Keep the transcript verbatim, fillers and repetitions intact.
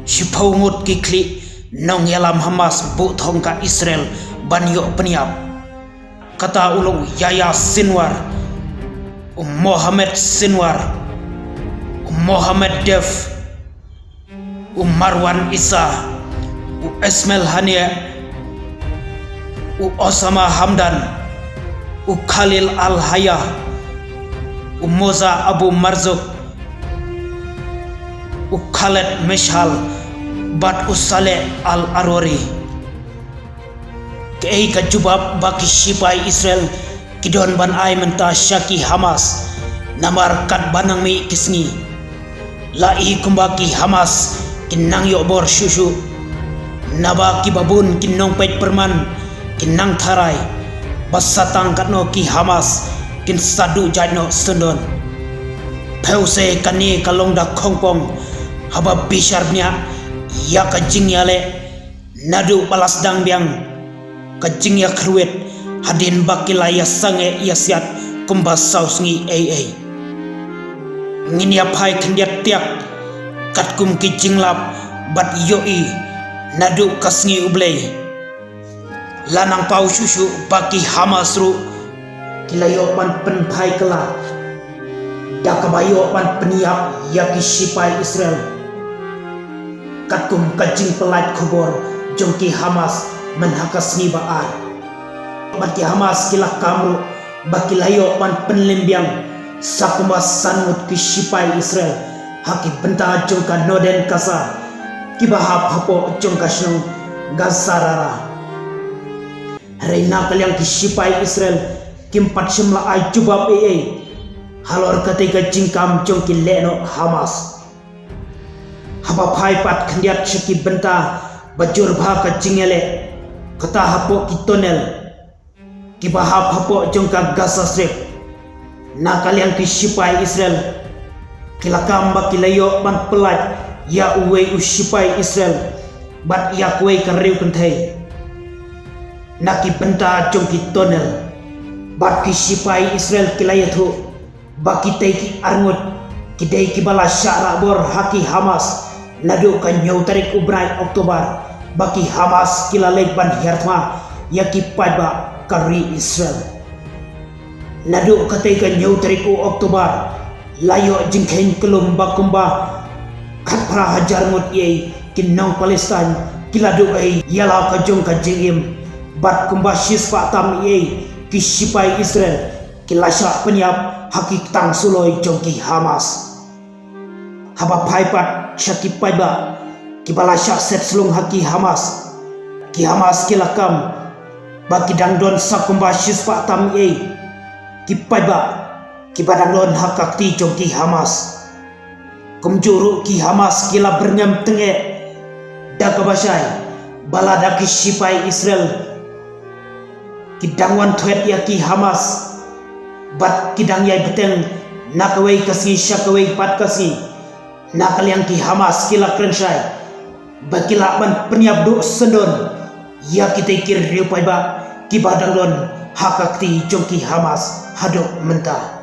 Shiphew ngut ki khlieh nongïalam Hamas buh thong ka Israel ban ïoh pynïap. Kata u long u Yahya Sinwar, u Mohammed Sinwar, u Mohammed Deif, u Marwan Issa, u Ismail Haniyeh, u Osama Hamdan, u Khalil Al-Hayya, u Moza Abu Marzouk, u Khaled Meshal, bad u Saleh Al-Arori. Kaei ka jubab ba ki shipai Israel ki don ban ai mynta sha ki Hamas? Namar katba nang mih ki sngi, la i kumba ki Hamas ki nang ïoh bor shuh shuh. Naba kiba bun ki nongpeit pyrman ki nang tharai ba sa tang katno ki Hamas kin sa duh jait noh syndon. Phew se kane ka long da khongpong haba bishar bniah ïa ka jingïaleh naduh ba la sdang biang ka jingïakhrwit hadien ba ki la ïasangeh ïasiat kumba saw sngi ei ei. Ngin ïa phai khyndiat tiak katkum ki jinglap bad ïohi naduh ka sngi U Blei. La nang paw shuh shuh ba ki Hamas ruh ki la ïoh ban pynphai kylla da kaba ïoh ban pynïap ïa ki shipai Israel, katkum ka jingpyllait khubor jong ki Hamas man ha ka sngi ba ar. Bad ki Hamas ki la kam ruh ba ki la ïoh ban pynlem biang sa kumba san ngut ki shipai Israel ha ki bynta jong ka Northern Gaza kiba hap hapoh jong ka shnong Gaza Rara. Hynrei na ka liang ki shipai Israel kim pat shym la ai jubab ei ei halor katei ka jingkam jong ki lehnoh Hamas. Haba phai pat khyndiat sha ki bynta ba jur bha ka jingïaleh, kata hapoh ki tunnel kiba hap hapoh jong ka Gaza Strip, na ka liang ki shipai Israel ki la kam ba ki la ïoh ban pyllait ïa uwei u shipai Israel bad ïa kawei ka riew kynthei na ki bynta jong ki tunnel. Bad ki shipai Israel ki la ïathuh ba kitei ki arngut ki dei kiba la shah rah bor ha ki Hamas naduh ka hynñiew tarik u bnai October, ba ki Hamas ki la leit ban hiar thma ïa ki paidbah ka ri Israel. Naduh katei ka hynñiew tarik u October la ïoh jingkheiñ kyllum ba kumba khatphra hajar ngut ei ei ki nong Palestine ki la duh ei ïa la ka jong ka jingim, bad kumba shispah tam ei ei ki shipai Israel ki la shah pynïap ha ki ktang suloi jong ki Hamas. Haba phai pat sha ki paidbah kiba la shah set slung ha ki Hamas, ki Hamas ki la kam ba ki dang don sa kumba shispah tam ei ei ki paidbah kiba dang don ha ka kti jong ki Hamas. Kumjuh ruh ki Hamas ki la byrngem tyngeh da kaba shai ba lada ki shipai Israel ki dang wan thwet ïa ki Hamas bad ki dang ïai bteng na kawei ka sngi sha kawei pat ka sngi, na ka liang ki Hamas ki la kren shai ba ki lah ban pynïap duh syndon ïa kitei ki riew paidbah kiba dang don ha ka kti jong ki Hamas haduh mynta.